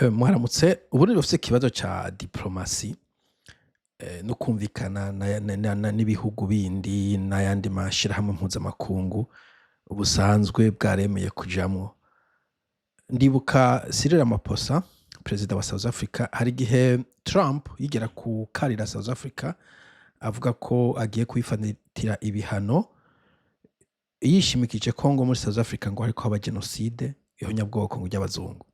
Mwaramutse. Uburundi bufise ikibazo ca diplomatie no kumvikana n'ibihugu bindi n'ayandi mashirahamwe mpuzamakungu busanzwe bwaremeye kujamwo. Ndibuka Cyril Ramaphosa, perezida wa South Africa, hari igihe Trump yigera kukarira South Africa avuga ko agiye kuyifatira ibihano, yishimikije ko ngo muri South Africa ngo hariko haba génocide, ihonyabwoko ngo ry'abazungu.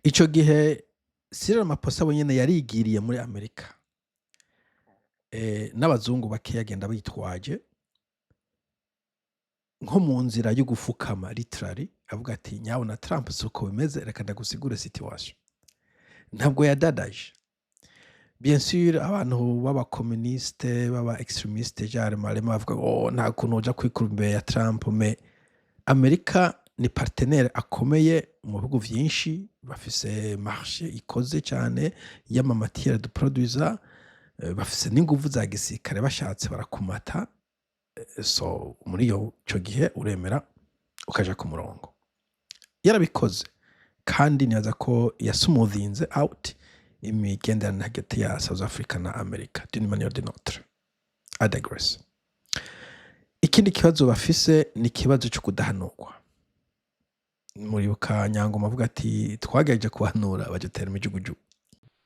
Ico gihe Cyril Ramaphosa we nyene yarigiriye muri Amerika n'abazungu bakeya, agenda bitwaje nko mu nzira yo gufukama, literally avuga ati: "Nyabuna Trump, si uko bimeze, reka ndagusigure situation." Ntabwo yadadaje. Bien sûr, abantu b'abakomuniste, b'aba extrémistes, genre Malema, bavuga: "Oh, nta kuntu woja kwikura imbere ya Trump." Mais Amerika ni partenaire akomeye mu bihugu vyinshi, bafise marché ikoze cane y'ama matières de produisa, bafise n'inguvu za gisirikare, bashatse barakumata. So muri ico gihe uremera ukaja ku murongo. Yarabikoze kandi nibaza ko yasmoothinze out imigenderanire hagati ya South Africa na Amerika d'une manière ou d'une autre. I digress. Ikindi kibazo bafise ni ikibazo co kudahanurwa. Muribuka Nyangoma avuga ati: "Twagerageje kubahanura, badutera imijugujugu."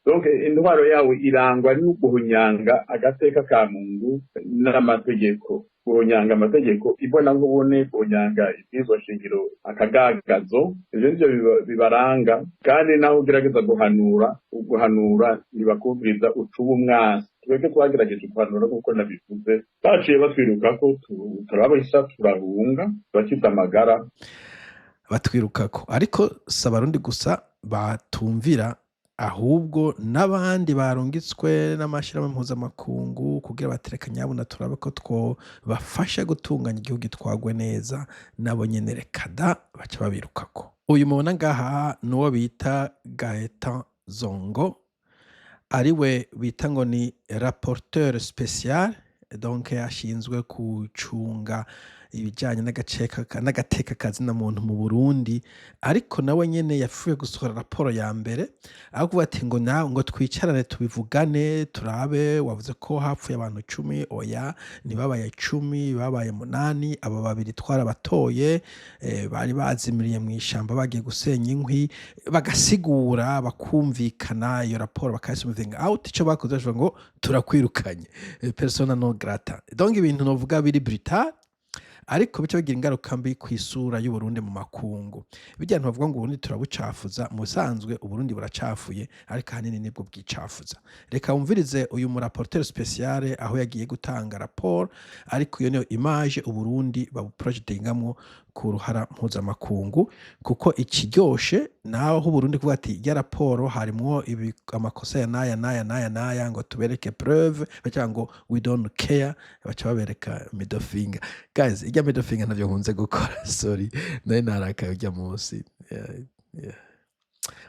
Donc intwaro yawe irangwa no guhunyanga agateka ka muntu n'amategeko, guhunyanga amategeko ibona nkubone, guhunyanga ibwirizwa shingiro akagagazo. Ivyo nivyo bibaranga. Kandi naho ugerageza guhanura, ntibakumviriza, ucuba umwasi. Twebwe twagerageje guhanura nk'uko nabivuze, baciye batwirukako, turabahisa, turahunga, turakiza amagara. Batwirukako, ariko si Abarundi gusa batumvira, ahubwo n'abandi barungitswe n'amashirahamwe mpuzamakungu kugira batereka nyabuna turabe ko twobafasha gutunganya igihugu gitwagwe neza, nabo nyene reka da, baca babirukako. Uyu mubona ngaha nuwo bita Gaetan Zongo, ariwe bita ngo ni rapporteur spécial, donc ashinzwe gucunga ibijanye n'agateka kazina muntu mu Burundi. Ariko nawe nyene yapfuye gusohora raporo ya mbere, aho kuvuga ati ngo nawe ngo twicarane tubivugane turabe, wavuze ko hapfuye abantu 10, oya, ntibabaye 10, babaye munani, aba babiri twarabatoye, bari bazimiriye mw'ishamba bagiye gusenya inkwi, bagasigura, bakumvikana, iyo raporo bakayismoothinga out. Ico bakoze, bavuga ngo turakwirukanye, persona non grata. Donc ibintu novuga biri brutal, ariko bica bigira ingaruka mbi kw'isura y'Uburundi mu makungu. Birya ntibavuga ngo Uburundi turabucafuza, mu busanzwe Uburundi buracafuye, ariko ahanini nibwo bwicafuza. Reka wumvirize uyu mu rapporteur spécial aho yagiye gutanga raporo, ariko iyo niyo image Uburundi babuprojetingamwo ku ruhara mpuzamakungu, kuko ikiryoshe naho Uburundi kuvuga ati ya raporo harimwo ibi, amakosa ya naya naya naya naya, ngo tubereke preuve, baca ngo "We don't care", baca babereka middle finger. Guys, irya middle finger ntavyo nkunze gukora, sorry, nari narakaye urya munsi. Yeah.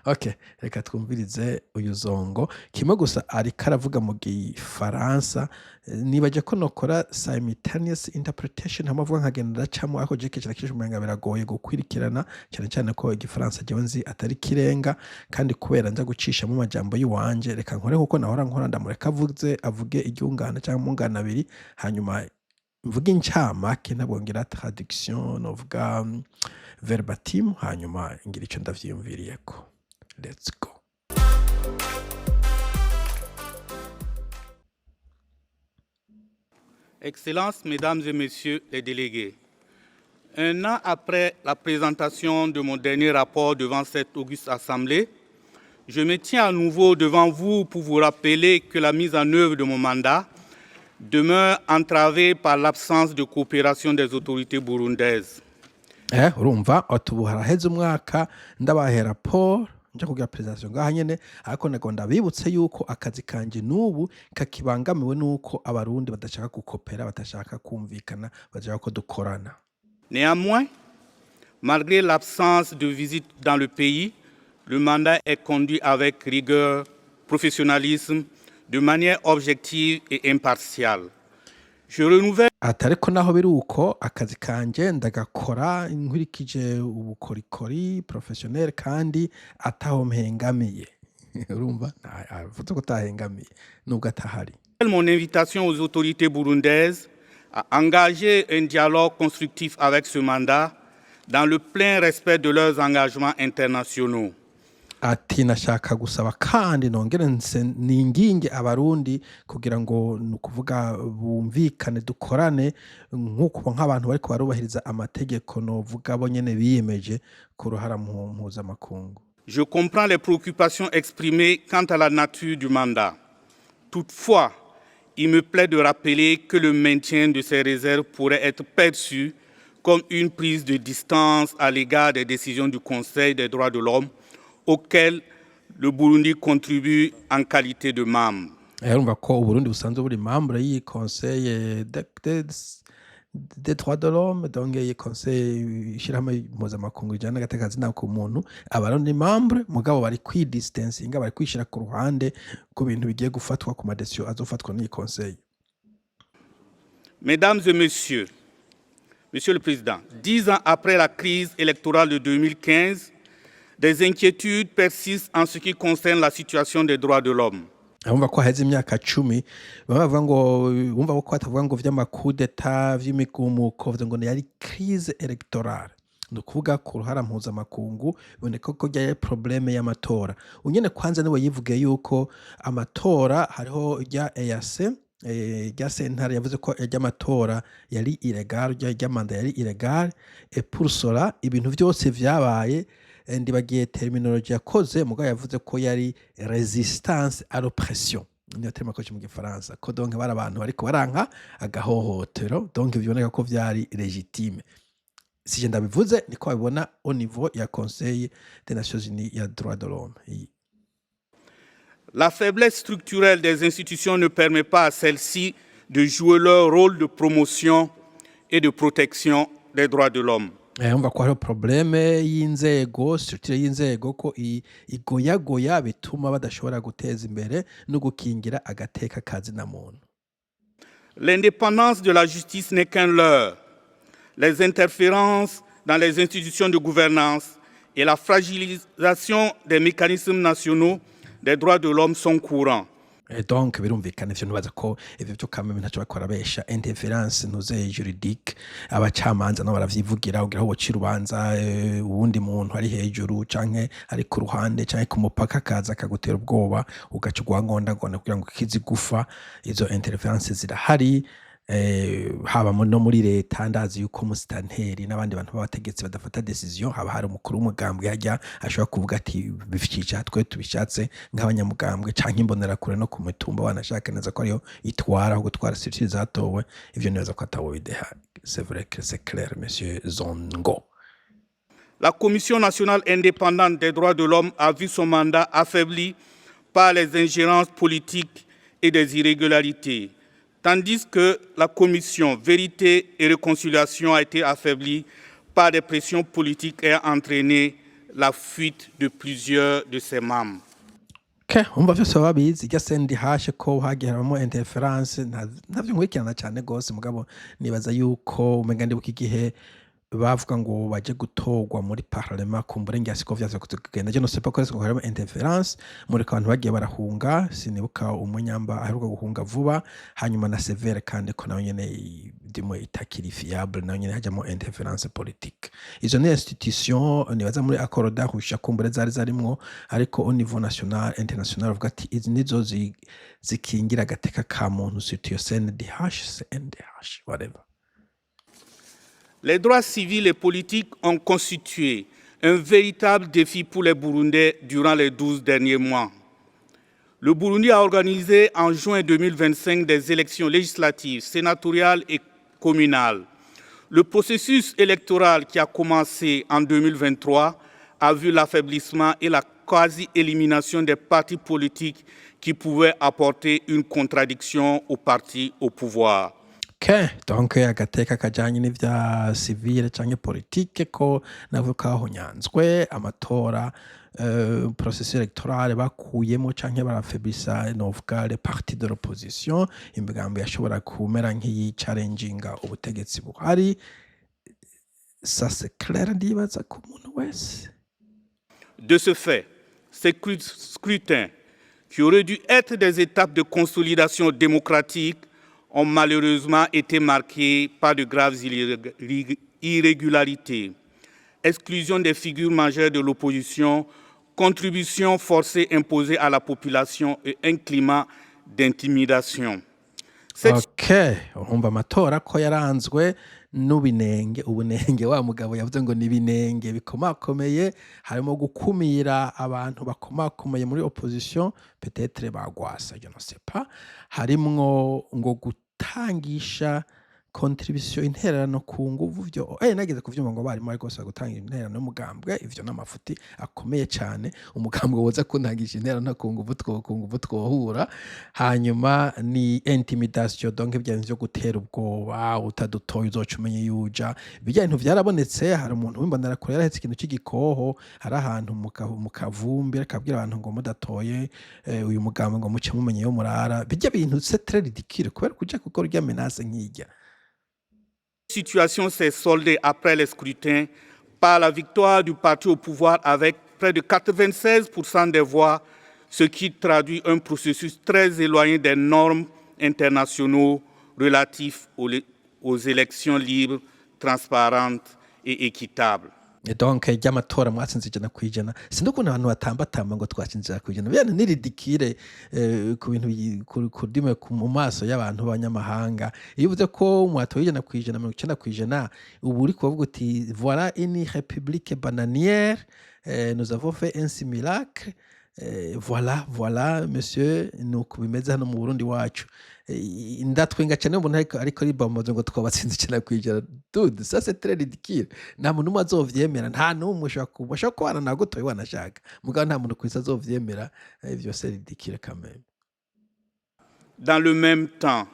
Okay, reka twumvirize uyu Zongo. Kimwe gusa, ariko aravuga mu gifaransa. Nibaje ko nokora simultaneous interpretation hamwe avuga nkagenda ndacamo, ariko je kenshi na kenshi umenga biragoye gukwirikirana, cyane cyane ko igifaransa jewe nzi atari kirenga, kandi kubera nza gucishamo amajambo y'iwanje. Reka nkore kuko nahora nkora, ndamureka avuze, avuge iryungane cyangwa amungane abiri, hanyuma mvuge incamake, ntabwo ngira traduction, novuga verbatim, hanyuma ngira ico ndavyiyumviriyeko. Let's go. Excellences, Mesdames et Messieurs les délégués, un an après la présentation de mon dernier rapport devant cette auguste Assemblée, je me tiens à nouveau devant vous pour vous rappeler que la mise en œuvre de mon mandat demeure entravée par l'absence de coopération des autorités burundaises. Urumva ati ubu haraheze umwaka ndabahe raporo, nja kugira présentation ngaha nyene, ariko nago ndabibutse yuko akazi kanje n'ubu kakibangamiwe nuko Abarundi badashaka gukopera, badashaka kumvikana, badashaka ko dukorana. Néanmoins, malgré l'absence de visite dans le pays, le mandat est conduit avec rigueur, professionnalisme, de manière objective et impartiale. Je renouvelle Ati ariko naho biri uko, akazi kanje ndagakora nkurikije ubukorikori professionnel kandi ataho mpengamiye. Urumva avuze ko atahengamiye nubwo atahari. Mon invitation aux autorités burundaises à engager un dialogue constructif avec ce mandat dans le plein respect de leurs engagements internationaux. Ati nashaka gusaba kandi nongere ninginge Abarundi kugira ngo, ni ukuvuga, bumvikane, dukorane nk'uko nk'abantu bariko barubahiriza amategeko, novuga bo nyene biyemeje ku ruhara mpuzamakungu. Je comprends les préoccupations exprimées quant à la nature du mandat. Toutefois, il me plaît de rappeler que le maintien de ces réserves pourrait être perçu comme une prise de distance à l'égard des décisions du Conseil des droits de l'homme auquel le Burundi contribue en qualité de membre. Urumva ko Uburundi busanzwe buri membre y'iyi Conseil des droits de l'homme, donc iyi conseil, ishirahamwe mpuzamakungu rijana n'agateka ku muntu. Abarundi membre, mugabo bari kwidistancinga, bari kwishira ku ruhande ku bintu bigiye gufatwa, ku ma décisions azofatwa n'iyi conseil. Mesdames et Messieurs, Monsieur le Président, 10 ans après la crise électorale de 2015, des inquiétudes persistent en ce qui concerne la situation des droits de l'homme. Urumva ko haheze imyaka 10, bamwe bavuga ngo, bumva ko batavuga ngo vy'ama coups d'état, vy'imigumuko, bavuze ngo yari crise électorale. Ni ukuvuga ku ruhara mpuzamakungu biboneka ko ryari problème y'amatora. Unyene kwanza niwe yivugiye yuko amatora hariho rya EAC, rya sentare yavuze ko ry'amatora yari illégal, rya mandat yari illégal, et pour cela ibintu vyose vyabaye, ndibagiye terminologie yakoze, mugabo yavuze ko yari résistance à l'oppression, niyo terme akoresha mu gifaransa, ko donc bari abantu bariko baranka agahohotero, donc biboneka ko vyari légitime. Si je ndabivuze, niko babibona au niveau ya Conseil des Nations Unies ya droit de l'homme. Iyi. La faiblesse structurelle des institutions ne permet pas à celles-ci de jouer leur rôle de promotion et de protection des droits de l'homme. Urumva ko hariho problème y'inzego, structure y'inzego ko igoyagoya, bituma badashobora guteza imbere no gukingira agateka kazina muntu. L'indépendance de la justice n'est qu'un leurre. Les interférences dans les institutions de gouvernance et la fragilisation des mécanismes nationaux des droits de l'homme sont courants. Donc birumvikana ivyo, ntibaza ko ivyo vyo kameme ntaco bariko barabesha. Interférence ntuze juridique, abacamanza nabo baravyivugira, kugira aho boca urubanza, uwundi muntu ari hejuru canke ari ku ruhande canke ku mupaka akaza akagutera ubwoba, ugaca ugwangondagonda kugira ngo ukize igufa. Izo interférences zirahari, haba no muri leta. Ndazi yuko musitanteri n'abandi bantu b'abategetsi badafata décision, haba hari umukuru w'umugambwe hajya ashobora kuvuga ati bifica twe tubishatse nk'abanyamugambwe, canke imbonerakure no ku mitumba wanashaka neza ko ariyo itwara aho gutwara structure zatowe. Ivyo nibaza ko atawo bideha. C'est vrai que c'est clair, monsieur Zongo. La Commission nationale indépendante des droits de l'homme a vu son mandat affaibli par les ingérences politiques et des irrégularités, tandis que la Commission Vérité et Réconciliation a été affaiblie par des pressions politiques et a entraîné la fuite de plusieurs de ses membres. Okay, umva vyose baba babizi. Irya CNDH ko hagiye harabamo interférence, ntavyo nkurikirana cane gose, mugabo nibaza yuko umenga ndibuka igihe bavuga ngo baje gutorwa muri parlement, kumbure ngira siko vyaza kugenda, je ne sais pas ko ariko harimo interférence mureka abantu bagiye barahunga. Sinibuka umunyamba aheruka guhunga vuba, hanyuma na CVR kandi ko nayo nyene ndimo itakiri fiable, nayo nyene hajamo interférence politique. Izo ni institution nibaza muri accord d'Arusha kumbure zari zarimwo, ariko au niveau national, international, bavuga ati izi nizo zikingira agateka ka muntu, surtout iyo CNDH, CNDH, whatever. Les droits civils et politiques ont constitué un véritable défi pour les Burundais durant les 12 derniers mois. Le Burundi a organisé en juin 2025 des élections législatives, sénatoriales et communales. Le processus électoral qui a commencé en 2023 a vu l'affaiblissement et la quasi-élimination des partis politiques qui pouvaient apporter une contradiction aux partis au pouvoir. Okay, donc agateka kajanye n'ivya civile canke politike ko navyo kahonyanzwe, amatora. Processus électoral bakuyemo canke barafaiblisa, novuga, les partis de l'opposition, imigambo yashobora kumera nk'iyi-challenginga ubutegetsi buhari. Ça, c'est clair, ndibaza ku muntu wese. De ce fait, ces scrutins, qui auraient dû être des étapes de consolidation démocratique, ont malheureusement été marqués par de graves irrégularités. Exclusion des figures majeures de l'opposition, contribution forcée imposée à la population et un climat d'intimidation. Cette Ok, urumva amatora ko yaranzwe n'ubinenge, ubunenge. Wa mugabo yavuze ngo ni ibinenge bikomakomeye, harimo gukumira abantu bakomakomeye muri opposition, peut-être bagwasa, je ne sais pas, harimwo ngo gutangisha contribution, intererano ku nguvu. Vyo nageze kuvyumva ngo abarimu bariko basaba gutanga intererano y'umugambwe. Ivyo n'amafuti akomeye cane. Umugambwe woza kuntangisha intererano ku nguvu, two ku nguvu twohura. Hanyuma ni intimidation, donc ibya bintu vyo gutera ubwoba: utadutoye uzoca umenya iyo uja. Birya bintu vyarabonetse. Hari umuntu w'imbonerakure yarahetse ikintu c'igikoho, hari ahantu mu kavumbi, akabwira abantu ngo mudatoye uyu mugambwe, ngo muce mumenya iyo murara. Birya bintu, c'est très ridicule, kubera kuja gukora irya menace nk'irya. Situation s'est soldée après les scrutins par la victoire du parti au pouvoir avec près de 96% des voix, ce qui traduit un processus très éloigné des normes internationaux relatifs aux élections libres, transparentes et équitables. Et donc ry'amatora mwatsinze 100%, sinzi ukuntu abantu batambatamba ngo twatsinze 100%. Bya ni ridicule ku bintu ku rudime mu maso y'abantu b'abanyamahanga. Iyo uvuze ko mwatoye 100%, 90%, ubu uri kubavuga uti: "Voilà une république bananière, nous avons fait un simulacre, voilà, voilà monsieur." Nuko bimeze hano mu Burundi wacu. Ndatwenga cyane umuntu ariko ribamaze ngo twabatsinze 100%. Dude, ça, c'est très ridicule. Nta muntu n'umwe azovyemera, nta n'umwe ushobora kuba, ushobora kubana nagutoye wanashaka, mugabo nta muntu kwisi azovyemera. Ivyo, c'est ridicule quand même. Dans le même temps,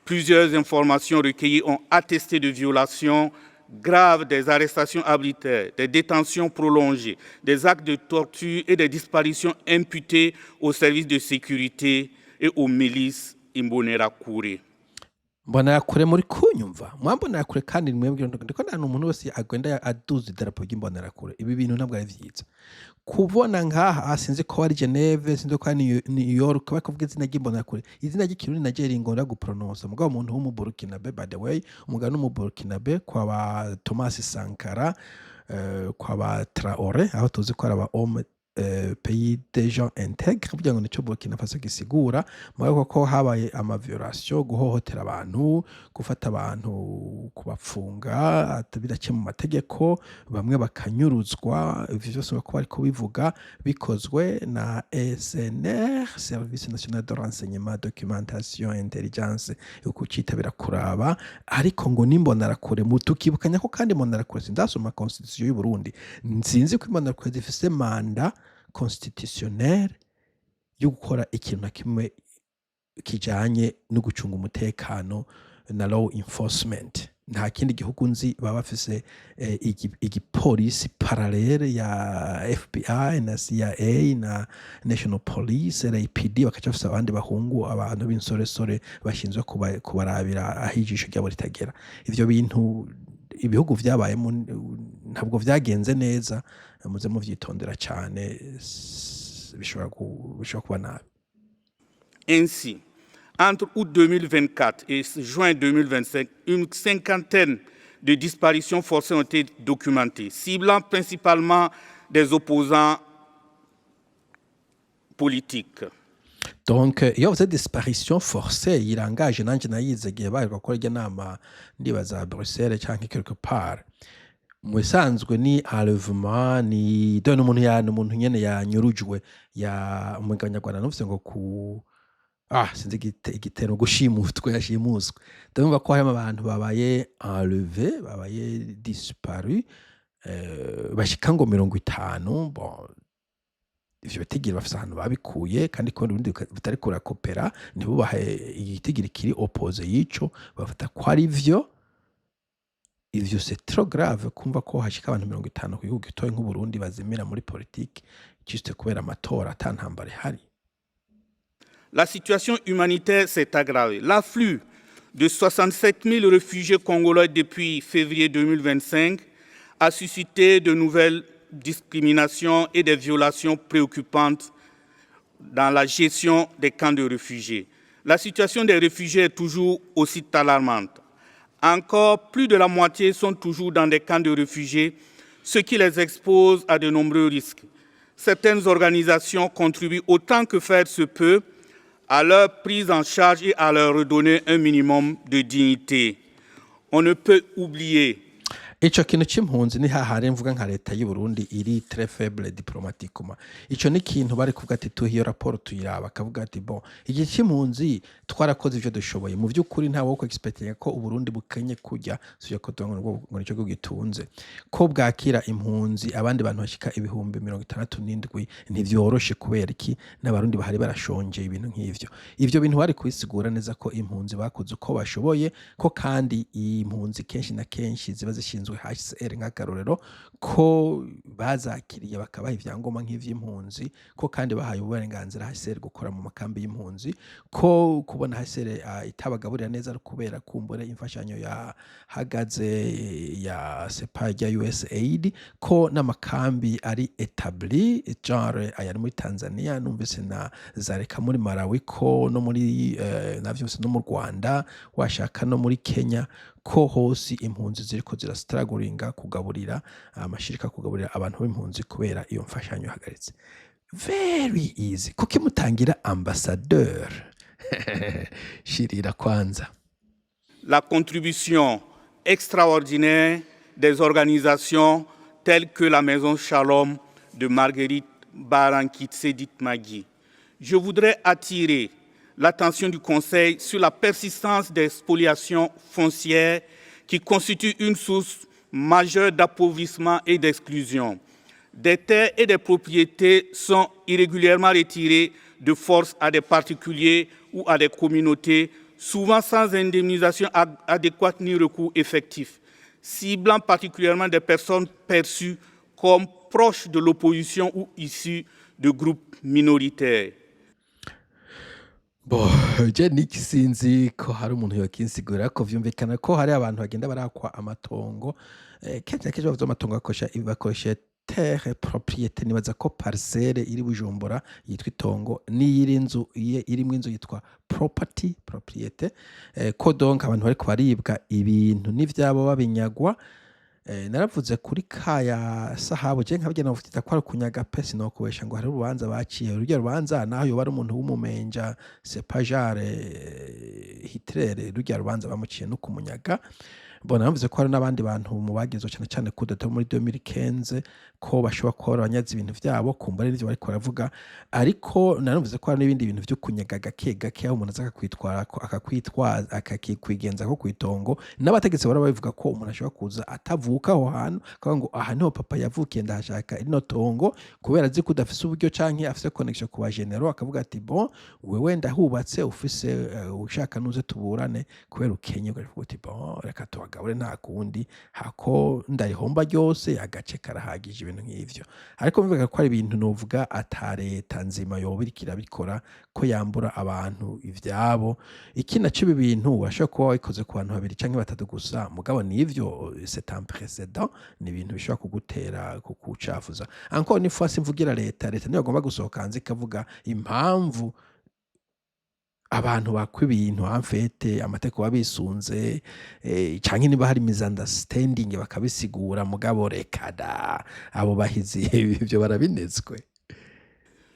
plusieurs informations recueillies ont attesté de violations graves, des arrestations arbitraires, des détentions prolongées, des actes de torture et des disparitions imputées aux services de sécurité et aux milices Imbonerakure. Mbonerakure, muri kunyumva mwambonerakure? Kandi mwebwe ndiko nta umuntu wese agenda aduza idarapo ry'imbonerakure. Ibi bintu ntabwo ari vyiza kubona nkaha. Sinzi ko ari Geneve, sinzi ko ari New York, bakavuga izina ry'imbonerakure, izina ry'ikirundi naryo ringora guprononsa. Mugabo umuntu w'umuburukinabe, by the way, umugabo n'umuburukinabe kwa ba Thomas Sankara, kwa ba Traore, aho tuzi ko ari aba homme pays des gens intègres, kugira ngo nico Burkina Faso gisigura. Mugabo ko habaye ama violation, guhohotera abantu, gufata abantu, kubapfunga bidaciye mu mategeko, bamwe bakanyuruzwa, ivyo vyose bako bariko bivuga bikozwe na SNR, Service National de Renseignement, Documentation, Intelligence, ukucitabira kuraba. Ariko ngo n'imbonerakure, mu tukibukanya ko kandi imbonerakure, sindasoma constitution y'u Burundi, nsinzi ko imbonerakure zifise mandat constitutionnel yo gukora ikintu na kimwe kijanye no gucunga umutekano na law enforcement. Nta kindi gihugu nzi baba bafise igipolisi parallèle ya FBI na CIA na National Police, RAPD, bakaca bafise abandi bahungu, abantu b'insoresore bashinzwe kubarabira aho ijisho ryabo ritagera. Ivyo bintu ibihugu vyabayemo ntabwo vyagenze neza. Muze muvyitondera cane, bishobora kuba nabi. Ainsi, entre août 2024 et juin 2025, une cinquantaine de disparitions forcées ont été documentées, ciblant principalement des opposants politiques. Donc iyo bavuze disparition forcée irangaje, nanje nayize igihe bari gukora irya nama, ndibaza Bruxelles canke quelque part. Mu bisanzwe ni enlèvement, ni dore umuntu ya umuntu nyene yanyurujwe, ya mu Abanyarwanda numvise ngo ku sinzi igitero, gushimutwe, yashimuswe. Ndumva ko harimo abantu babaye enlevé, babaye disparu, bashika ngo 50. Bon, ivyo bitigiri bafise ahantu babikuye, kandi ko ubundi butariko burakopera, ntibubahe igitigiri kiri opposé y'ico bafata ko ari vyo. Ivyo, c'est trop grave, kumva ko hashika abantu 50 ku gihugu gitoyi nk'Uburundi bazimira muri politike. Juste kubera amatora, ata ntambara ihari. La situation humanitaire s'est aggravée. L'afflux de 67 000 réfugiés congolais depuis février 2025 a suscité de nouvelles discriminations et des violations préoccupantes dans la gestion des camps de réfugiés. La situation des réfugiés est toujours aussi alarmante. Encore plus de la moitié sont toujours dans des camps de réfugiés, ce qui les expose à de nombreux risques. Certaines organisations contribuent autant que faire se peut à leur prise en charge et à leur redonner un minimum de dignité. On ne peut oublier Ico kintu c'impunzi ni hahari mvuga nka leta y'u Burundi iri très faible diplomatiquement. Ico ni ikintu bari kuvuga ati tuha iyo raporo tuyiraba, akavuga ati: "Bon, igihe c'impunzi twarakoze ivyo dushoboye." Mu vy'ukuri nta wo expectinga ko Uburundi bukenye kurya sivyo, ko ngo nico gihugu gitunze, ko bwakira impunzi, abandi bantu bashika 67,000, ntivyoroshe. Kubera iki? N'Abarundi bahari barashonje, ibintu nk'ivyo. Ivyo bintu bari kubisigura neza ko impunzi bakoze uko bashoboye, ko kandi impunzi kenshi na kenshi ziba zishinzwe HCR, nk'akarorero, ko bazakiriye bakabaha ivyangombwa nk'ivy'impunzi, ko kandi bahaye uburenganzira HCR gukora mu makambi y'impunzi, ko kubona HCR itabagaburira neza ari kubera kumbure imfashanyo yahagaze ya sepa ya USAID, ko n'amakambi ari établi, genre ayari muri Tanzania, numvise na Zareka muri Malawi, ko no muri na vyose, no mu Rwanda, washaka no muri Kenya, ko hose impunzi ziriko zirastrugglinga kugaburira amashirika, kugaburira abantu b'impunzi kubera iyo mfashanyo ihagaritse. Very easy. Kuki mutangira ambassadeur shirira kwanza? la contribution extraordinaire des organisations telles que la Maison Shalom de Marguerite Barankitse dite Magui. Je voudrais attirer l'attention du Conseil sur la persistance des spoliations foncières qui constituent une source majeure d'appauvrissement et d'exclusion. Des terres et des propriétés sont irrégulièrement retirées de force à des particuliers ou à des communautés, souvent sans indemnisation adéquate ni recours effectif, ciblant particulièrement des personnes perçues comme proches de l'opposition ou issues de groupes minoritaires. Bo je niki, sinzi ko hari umuntu yokinsigurira ko vyumvikana ko hari abantu bagenda barakwa amatongo. Kenshi na kenshi bavuze amatongo bakoresha terre, propriété. Nibaza ko parcelle iri Bujumbura yitwa itongo, n'iyiri inzu irimwo inzu yitwa property, propriété. Ko donc abantu bariko baribwa ibintu n'ivyabo, babinyagwa. Naravuze kuri kaya sahabu, je nkabigena novyita ko ari ukunyaga pe, sinokubesha ngo hari urubanza baciye. Rurya rubanza, naho yoba ari umuntu w'umumenja, c'est pas genre Hitler, rurya rubanza bamuciye no kumunyaga. Bon, naravuze ko hari n'abandi bantu mu bagizwe cane cane coup d'état muri 2015, ko bashobora kuba barabanyaze ibintu vyabo, kumbura n'ivyo bariko baravuga. Ariko naravuze ko hari n'ibindi bintu vyo kunyaga gake gake, aho umuntu aza akakwitwara, akakwitwaza, akakwigenzako kw'itongo. N'abategetsi bahora babivuga ko umuntu ashobora kuza atavuka aho hantu, akavuga ngo aha niho papa yavukiye, ndahashaka rino tongo, kubera azi ko udafise uburyo canke afise connection ku ba généraux, akavuga ati: "Bon, wewe ndahubatse, ufise ushaka nuze tuburane." Kubera ukenye, ukavuga uti: "Bon, reka tubagabure, nta kundi, hako ndarihomba ryose, agace karahagije," ibintu nk'ivyo. Ariko bivuga ko ari ibintu novuga ata leta nzima yoba iriko irabikora, ko yambura abantu ivyabo. Ikindi naco, ibi bintu washobora kuba wabikoze ku bantu babiri canke batatu gusa, mugabo nivyo c'est un précédent, ni ibintu bishobora kugutera kukucafuza. Encore une fois, simvugira leta. Leta niyo bagomba gusohoka hanze ikavuga impamvu abantu bakwa ibintu, en fait amategeko baba bisunze, canke niba hari misunderstanding bakabisigura. Mugabo reka da, abo bahizi ivyo barabinezwe.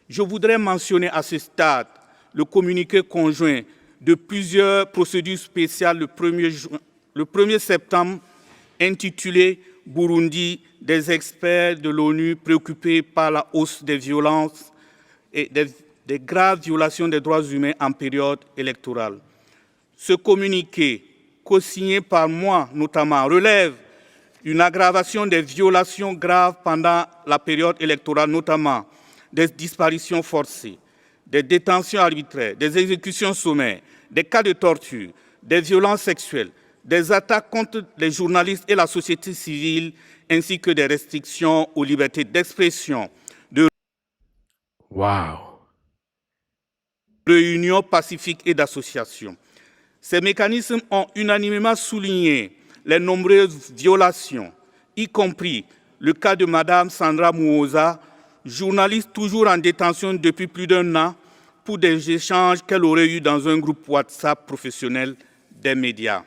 Je voudrais mentionner à ce stade le communiqué conjoint de plusieurs procédures spéciales le 1er septembre intitulé Burundi, des experts de l'ONU préoccupés par la hausse des violences et des graves violations des droits humains en période électorale. Ce communiqué, co-signé par moi notamment, relève une aggravation des violations graves pendant la période électorale, notamment des disparitions forcées, des détentions arbitraires, des exécutions sommaires, des cas de torture, des violences sexuelles, des attaques contre les journalistes et la société civile, ainsi que des restrictions aux libertés d'expression, de Wow. Réunions pacifiques et d'associations. Ces mécanismes ont unanimement souligné les nombreuses violations, y compris le cas de Madame Sandra Muhoza, journaliste toujours en détention depuis plus d'un an pour des échanges qu'elle aurait eus dans un groupe WhatsApp professionnel des médias.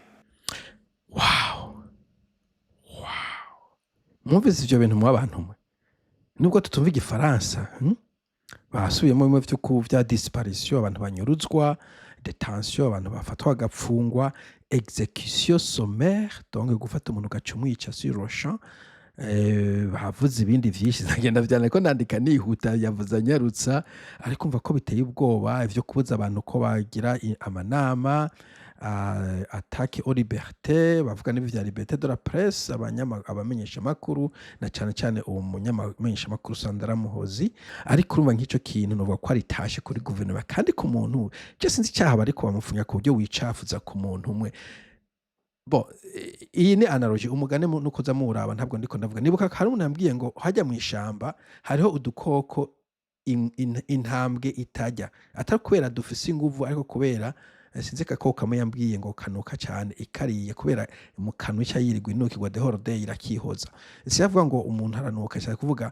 Wow. Mwumvise ivyo bintu mwa bantu mwe? Nubwo tutumva igifaransa, Basubiyemo bimwe vyo ku vya disparition, abantu banyuruzwa, détention, abantu bafatwa bagapfungwa, exécution sommaire, donc gufata umuntu ugaca umwica sur le champ. Bavuze ibindi vyinshi, ndagenda vyandika ko nandika nihuta, yavuze anyarutsa, ariko umva ko biteye ubwoba ivyo kubuza abantu ko bagira amanama, attaque aux libertés, bavuga n'ibi vya liberté de la presse, abamenyeshamakuru na cane cane uwo mumenyeshamakuru Sandra Muhozi. Ariko urumva nk'ico kintu novuga ko ari tashe kuri guverinoma kandi ku muntu je sinzi icaha bariko bamufunya ku buryo wicafuza ku muntu umwe. Bon, iyi ni analogie, umugani nukuza muwuraba, ntabwo ndiko ndavuga. Nibuka hari umuntu yambwiye ngo hajya mw'ishamba hariho udukoko intambwe itarya, atari kubera dufise inguvu, ariko kubera sinzi agakoko kamwe yambwiye ngo kanuka cane, ikariye kubera mu kanwa ica yirirwa inukirwa the whole day, irakihoza. Sinavuga ngo umuntu aranuka, nshaka kuvuga,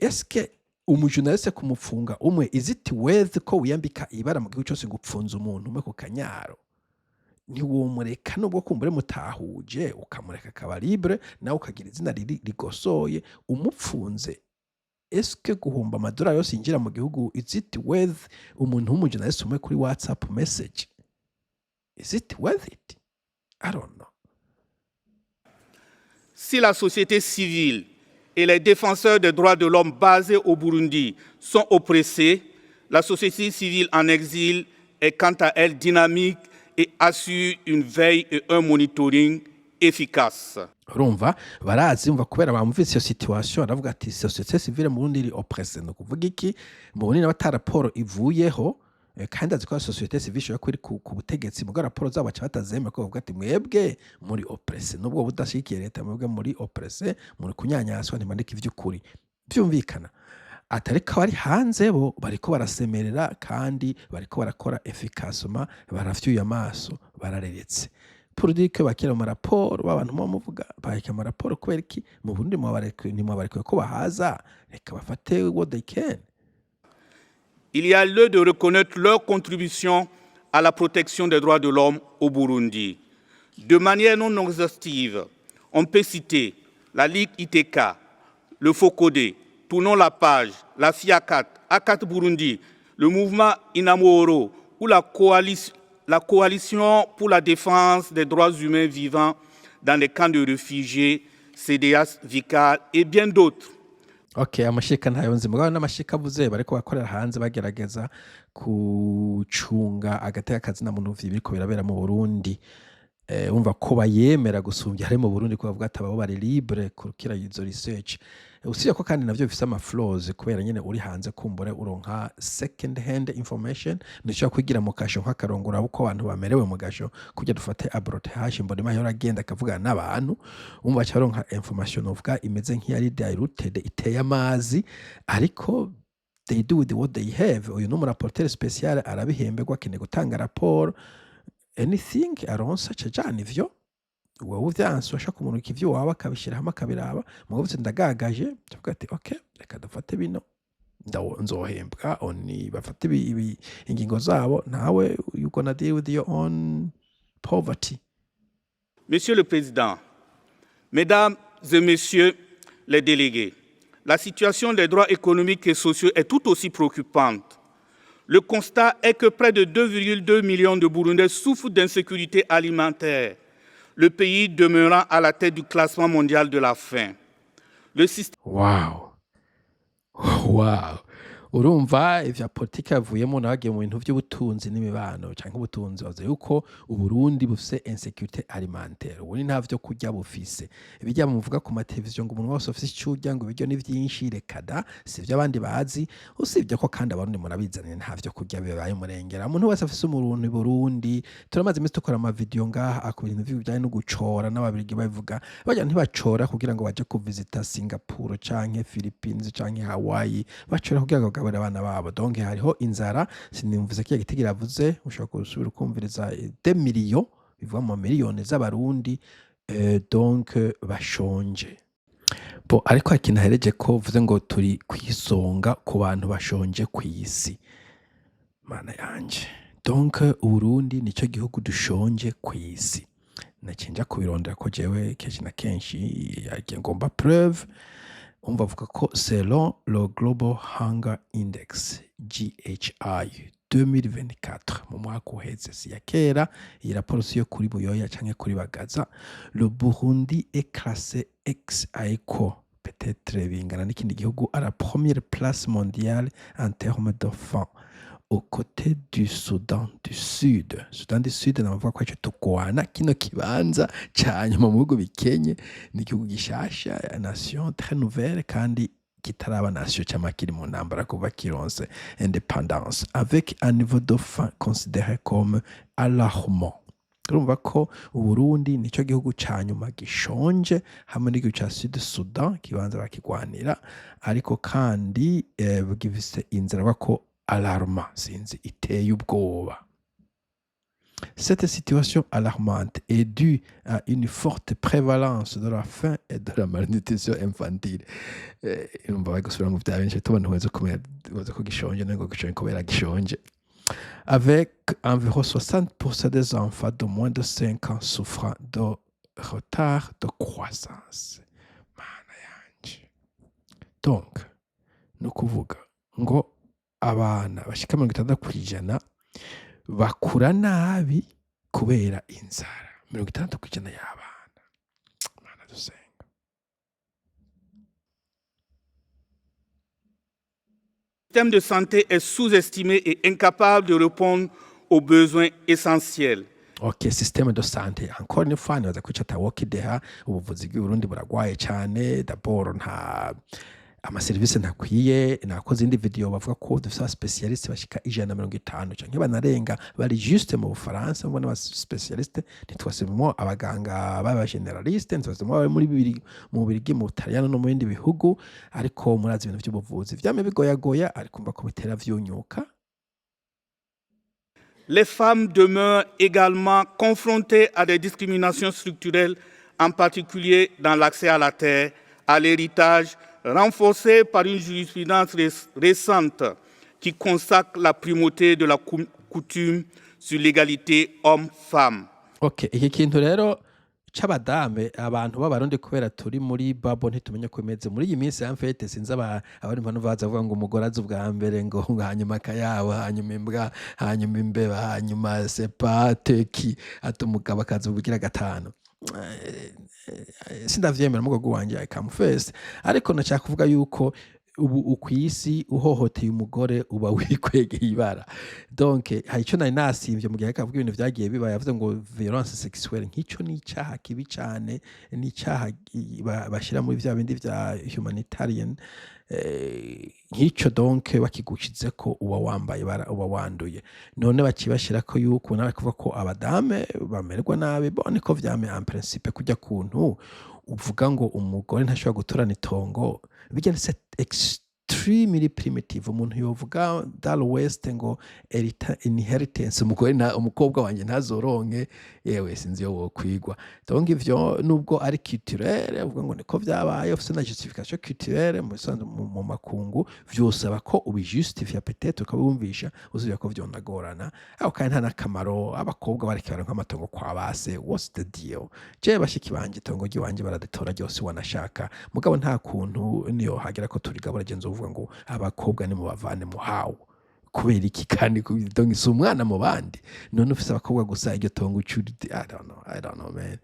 eske umujournaliste kumupfunga umwe, is it worth ko wiyambika ibara mu gihugu cose ngo upfunze umuntu umwe ku Kanyaro? Ntiwomureka nubwo kumbure mutahuje, ukamureka akaba libre, nawe ukagira izina riri rigosoye umupfunze? Eske guhomba amadolari yose yinjira mu gihugu, is it worth umuntu w'umujournaliste umwe kuri WhatsApp message? Is it worth it? I don't know. Si la société civile et les défenseurs des droits de l'homme basés au Burundi sont oppressés, la société civile en exil est quant à elle dynamique et assure une veille et un monitoring efficace. Urumva barazi, umva kubera bamuvise iyo situation, aravuga ati société civile mu Burundi iri oppressée. Ni ukuvuga iki? Mu Burundi nawe ata raporo ivuyeho, kandi azi ko société civile ishobora kuba iri ku butegetsi, muga raporo zabo baca batazemera, ko bavuga ati mwebwe muri oppressé, nubwo budashigikiye leta, mwebwe muri oppressé, muri kunyanyaswa, ntibandika ivy'ukuri. Vyumvikana atari ko abari hanze bo bariko barasemerera kandi bariko barakora efficacement, barafyuye amaso, barareretse pour dire que bakira mu maraporo b'abantu muba muvuga bakira mu maraporo. Kubera iki mu Burundi ntimwabarekuye ko bahaza? Reka bafate what they can. Il y a lieu de reconnaître leur contribution à la protection des droits de l'homme au Burundi. De manière non exhaustive, on peut citer la Ligue Iteka, le FOCODE, Tournons la page, la FIACAT, ACAT Burundi, le mouvement Inamahoro ou la Coalition pour la défense des droits humains vivant dans les camps de réfugiés, CDH Vicar et bien d'autres. Ok, amashika ntayo nzi, mugabo n'amashika avuze bariko bakorera hanze bagerageza gucunga agateka kazina muntu biriko birabera mu Burundi. Umva ko bayemera gusumbya hari mu Burundi, ko bavuga ati abo bari libre kurukira izo research. Usibye ko kandi navyo bifise ama flaws, kubera nyene uri hanze kumbure uronka second hand information, ntushobora kwigira mu kasho nk'akarongo uraba uko abantu bamerewe mu gasho, kugira dufate abrote hashi mbona yahora agenda akavugana n'abantu, umva aca aronka information novuga imeze nk'iyari diluted, iteye amazi, ariko they do with what they have. Uyu ni umurapporteur spécial, arabihemberwa, akeneye gutanga raporo, anything aronse aca ajana ivyo. Wowe uvyanse urashaka kumurika ivyo wawe, akabishira hamwe akabiraba, mugabo uvuze ndagagaje, tuvuga ati ok, reka dufate bino, nzohembwa oni bafate ingingo zabo, nawe you gonna deal with your own poverty. Monsieur le Président, Mesdames et Messieurs les délégués, la situation des droits économiques et sociaux est tout aussi préoccupante. Le constat est que près de 2,2 millions de Burundais souffrent d'insécurité alimentaire, le pays demeurant à la tête du classement mondial de la faim. Le système Wow. Urumva ivya politike yavuyemo, nawe agiye mu bintu vy'ubutunzi n'imibano canke ubutunzi. Bavuze yuko Uburundi bufise insécurité alimentaire, ubundi nta vyo kurya bufise. Ibirya muvuga ku mateleviziyo ngo umuntu wese afise ico urya, ngo ibiryo ni vyinshi, reka da, sivyo abandi bazi. Usibye ko kandi Abarundi murabizaniye, nta vyo kurya bibaye umurengera. Umuntu wese afise umuruntu i Burundi, turamaze imisi dukora amavideo ngaha ku bintu bijanye no gucora, n'Ababirigi babivuga, barya ntibacora kugira ngo baje kuvisita Singapore canke Philippines canke Hawaii, bacora kugira ngo bagaburira abana babo. Donc hariho inzara. Sinumvise kiya giti avuze, ushobora gusubira ukumviriza des millions, bivuga mu miliyoni z'Abarundi, donc bashonje. Bo ariko hari ikintu ahereje ko uvuze ngo turi kwisonga ku bantu bashonje kw'isi. Mana yanje! Donc Uburundi nico gihugu dushonje kw'isi. Naciye nja kubirondera ko jewe kenshi na kenshi yagiye ngomba preuve. Umva, avuga ko selon le Global Hunger Index, GHI 2024, mu mwaka uheze, si ya kera, iyi raporo si yo kuri Buyoya canke kuri Bagaza, le Burundi est classé ex aequo, peut-être bingana n'ikindi gihugu, à la première place mondiale en termes de faim, aux côtés du Soudan du Sud. Soudan du Sud navuga ko ico tugwana kino kibanza ca nyuma mu bihugu bikenye. Ni igihugu gishasha, nation très nouvelle, kandi kitaraba nation cama kiri mu ntambara kuva kironse indépendance, avec un niveau de faim considéré comme alarmant. Urumva ko Uburundi nico gihugu ca nyuma gishonje hamwe n'igihugu ca Sud Sudan, kibanza bakigwanira, ariko kandi gifise inzara bavuga ko alarmant, sinzi, iteye ubwoba. Cette situation alarmante est due à une forte prévalence de la faim et de la malnutrition infantile. Urumva bari gusubira mu vya benshi tubona uweze kumenya uweze ko gishonje ngo gishonje kubera gishonje. Avec environ 60% des enfants de moins de 5 ans souffrant de retard de croissance. Mana yanje. Donc, ni ukuvuga ngo abana bashika 60% bakura nabi kubera inzara. 60% y'abana. Mana dusenga. Système de santé est sous-estimé et incapable de répondre aux besoins essentiels. Ok, système de santé, encore une fois, nibaza ko ico atawokideha. Ubuvuzi bw'i Burundi buragwaye cane. D'abord nta amaserivisi ntakwiye. Nakoze indi video bavuga ko dufise aba spécialistes bashika 150 canke banarenga bari juste mu Bufaransa. Mbona aba spécialistes, ntitwasemwo abaganga b'aba généralistes, ntitwasemwo abari muri bibiri mu Bubirigi, mu Butaliyano no mu bindi bihugu. Ariko murazi ibintu vy'ubuvuzi vyamye bigoyagoya, ariko umva ko bitera vyunyuka. Les femmes demeurent également confrontées à des discriminations structurelles, en particulier dans l'accès à la terre, à l'héritage, renforcées par une jurisprudence récente qui consacre la primauté de la coutume sur l'égalité homme-femme. Ok, iki kintu rero c'abadame, abantu b'Abarundi, kubera turi muri babo ntitumenye ko bimeze muri iyi minsi. En fait, sinzi abari mpano baza bavuga ngo umugore aza ubwa mbere, ngo hanyuma akayabo, hanyuma imbwa, hanyuma imbeba, hanyuma sepa teki, ati umugabo akaza ubugira gatanu. Sindavyemera mu rwego wanje, I come first. Ariko nashaka kuvuga yuko ubu kw'isi uhohoteye umugore uba wikwegeye ibara. Donc hari ico nari nasimvye mu gihe ariko avuga ibintu vyagiye biba, yavuze ngo violence sexuelle, nk'ico ni icaha kibi cane, ni icaha bashira muri vya bindi vya humanitarian, nk'ico. Donc bakigushizeko uba wambaye ibara, uba wanduye. None baciye bashirako yuko nawe kuvuga ko abadame bamererwa nabi. Bon, niko vyamye en principe. Kurya kuntu uvuga ngo umugore ntashobora gutorana itongo, bijya c'est extremely primitive. Umuntu yovuga dans l'Ouest ngo inheritance, umugore nta umukobwa wanje ntazoronke, yewe sinzi iyo wokwigwa. Donc ivyo nubwo ari culturel, uvuga ngo niko vyabaye, ufise na justification culturelle mu bisanzwe mu makungu, vyosaba ko ubijustifia, peut-être ukabumvisha, usibye ko vyonagorana. Aho kandi nta n'akamaro abakobwa bareka baronka amatongo kwa base. What's the deal? Jewe bashiki banje itongo ry'iwanje bararitora ryose wanashaka, mugabo nta kuntu niyo hagera ko turigabura je nzovuga ngo abakobwa nimubavane muhawe. Kubera iki? Kandi donc si umwana mu bandi? None ufise abakobwa gusa, iryo tongo ucuri? I don't know, I don't know, man.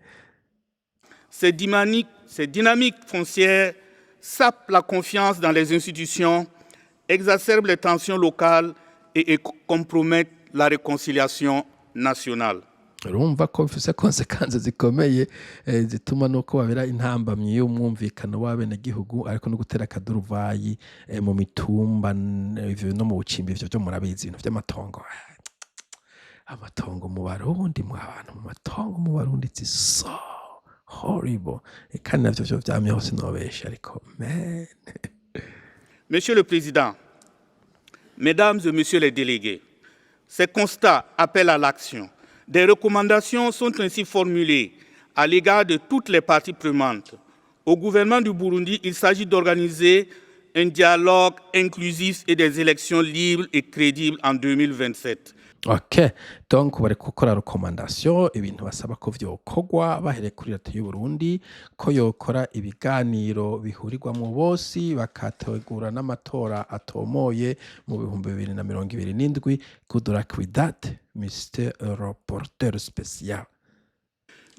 Ces dynamiques foncières sapent la confiance dans les institutions, exacerbent les tensions locales et compromettent la réconciliation nationale. Urumva ko bifise conséquences zikomeye, zituma nuko babera intambamyi y'umwumvikano w'abenegihugu, ariko no gutera akaduruvayi mu mitumba, ivyo no mu bucimbi, ivyo vyo murabizi, ibintu vy'amatongo. Amatongo mu Barundi, mu abantu mu matongo mu Barundi, it's so horrible. Kandi navyo vyo vyamyeho, sinobesha, ariko man. Monsieur le Président, Mesdames et messieurs les délégués, ces constats appellent à l'action. Des recommandations sont ainsi formulées à l'égard de toutes les parties prenantes. Au gouvernement du Burundi, il s'agit d'organiser un dialogue inclusif et des élections libres et crédibles en 2027. Ok, donc bari gukora recommandation, ibintu basaba ko vyokorwa bahereye kuri leta y'u Burundi, ko yokora ibiganiro bihurirwamwo bose, bakategura n'amatora atomoye mu 2027. Good luck with that, Mr Reporter Spécial.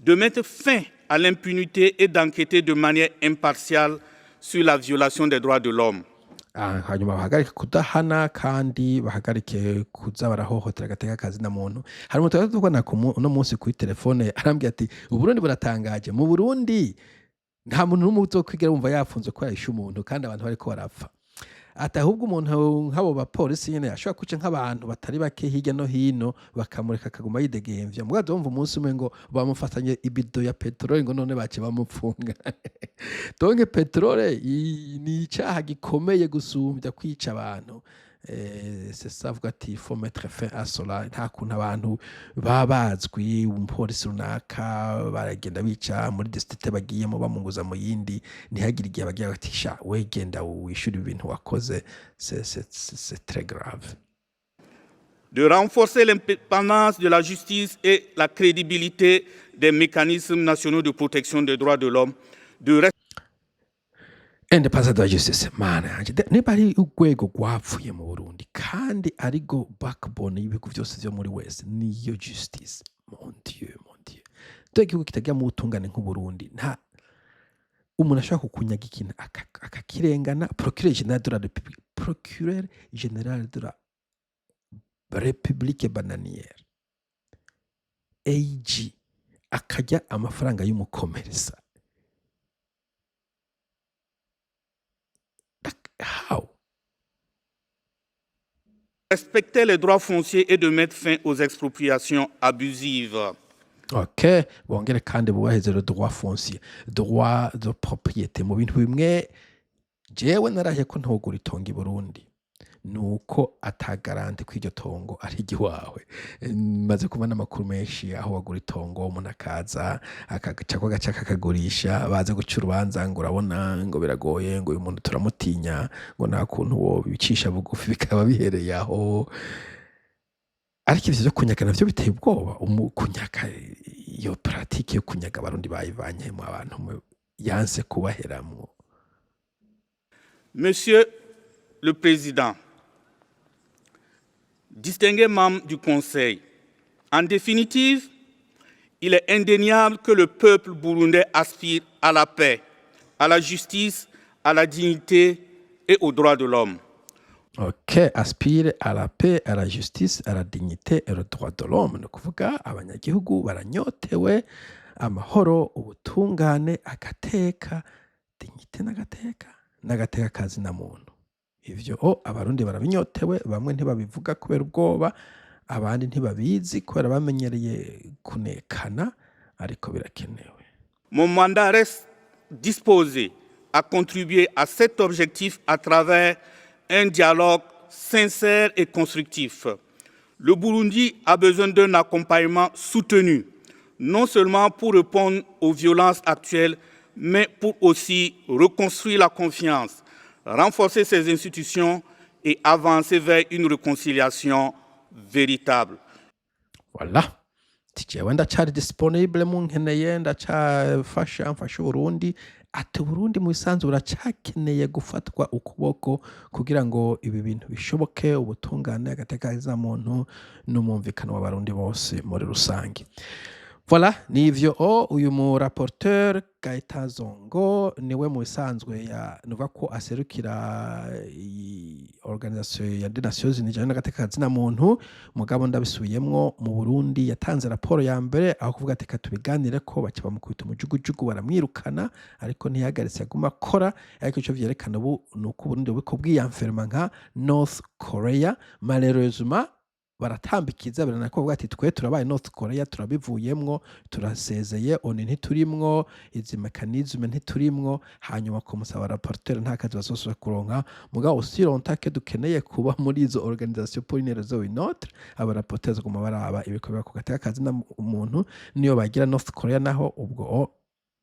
De mettre fin à l'impunité et d'enquêter de manière impartiale sur la violation des droits de l'homme. Ah, hanyuma bahagarike kudahana kandi bahagarike kuza barahohotera agateka kazina muntu. Hari umuntu twari tuvugana uno munsi kuri telefone, arambwira ati: "Uburundi buratangaje, mu Burundi nta muntu n'umwe uzokwigera wumva yafunzwe ko yahishe umuntu kandi abantu bariko barapfa." Ati: "Ahubwo umuntu nk'abo bapolisi nyene ashobora kwica nk'abantu batari bake hirya no hino, bakamureka akaguma yidegemvya. Mugabo wumva umunsi umwe ngo bamufatanye ibido ya peteroli, ngo none bace bamupfunga." Donc peterole ni icaha gikomeye gusumvya kwica abantu. C'est ça, avuga ati: "Il faut mettre fin à cela." Nta kuntu abantu baba bazwi, umupolisi runaka baragenda bica muri district bagiyemo, bamunguza mu yindi, ntihagire igihe bagira bati: "Sha we, genda wishyure ibintu wakoze." C'est très grave. De renforcer l'indépendance de la justice et la crédibilité des mécanismes nationaux de protection des droits de l'homme, de Indépendance de la justice, mana yanje. Niba ari urwego rwapfuye mu Burundi kandi arigo backbone y'ibihugu byose vyo muri wese, niyo justice. Mon Dieu, mon Dieu! Dore igihugu kitagira mu butungane nk'Uburundi, nta umuntu ashobora kukunyaga ikintu akakirengana. Procureur général de la République, procureur général de la République bananière, AG, akarya amafaranga y'umukomeresa. Like, how? Respecter les droits fonciers et de mettre fin aux expropriations abusives. Ok, bongere kandi bubahirize le droit foncier, droit de propriété. Mu bintu bimwe jewe narahiye ko ntogura itongo i Burundi, nuko ata garantie ko iryo tongo ari iry'iwawe. Maze kubona amakuru menshi aho wagura itongo, umuntu akaza akagacako agaca akakagurisha, baza guca urubanza ngo urabona ngo biragoye, ngo uyu muntu turamutinya, ngo nta kuntu wobicisha bugufi, bikaba bihereye aho. Ariko ivyo vyo kunyaga navyo biteye ubwoba. Kunyaga, iyo pratique yo kunyaga, Abarundi bayivanyemo abantu yanse kubaheramwo. Monsieur le Président, distingués membres du Conseil, en définitive, il est indéniable que le peuple burundais aspire à la paix, à la justice, à la dignité et aux droits de l'homme. Ok, aspire à la paix, à la justice, à la dignité et le droit de l'homme. Ni ukuvuga abanyagihugu baranyotewe amahoro, ubutungane, agateka, dignité n'agateka kazina muntu. Ivyo o Abarundi barabinyotewe. Bamwe ntibabivuga kubera ubwoba, abandi ntibabizi kubera bamenyereye kunekana, ariko birakenewe. Mon mandat reste disposé à contribuer à cet objectif à travers un dialogue sincère et constructif. Le Burundi a besoin d'un accompagnement soutenu, non seulement pour répondre aux violences actuelles, mais pour aussi reconstruire la confiance, renforcer ses institutions et avancer vers une réconciliation véritable. Voilà. Ati: "Jewe ndacari disponible, munkeneye ndacafasha, mfasha Uburundi." Ati: "Uburundi mu bisanzwe buracakeneye gufatwa ukuboko kugira ngo ibi bintu bishoboke, ubutungane, agateka muntu n'umwumvikano w'Abarundi bose muri rusange." Voilà, nivyo. O uyu mu rapporteur Gaëtan Zongo niwe mu bisanzwe ya nuvuga ko aserukira iyi organisation ya des Nations Unies ijanye n'agateka kazina muntu. Mugabo ndabisubiyemwo, mu Burundi yatanze raporo ya mbere, aho kuvuga ati: "Tubiganire," ko baca bamukubita umujugujugu baramwirukana, ariko ntiyahagaritse, yaguma akora. Ariko ico vyerekana ubu ni uko Uburundi buriko bwiyanferma nka North Korea, malheureusement. Baratambikiza, baranako ati: "Twe turabaye North Korea, turabivuyemwo, turasezeye, ONU ntiturimwo, izi mécanismes ntiturimwo." Hanyuma kumusaba rapporteur, nta kazi bazosubira kuronka. Mugabo aussi longtemps que dukeneye kuba muri izo organisation pour une raison ou une autre, aba rapporteur baguma baraba ibikorwa ku gateka kazina umuntu, niyo bagira North Korea naho. Ubwo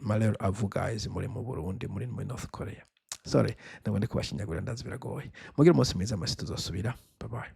malheur à vous guys, muri mu Burundi, muri North Korea. Sorry, ntabwo ndi kubashinyagurira, ndazi biragoye. Mugire umunsi mwiza, amasi tuzosubira. Bye bye.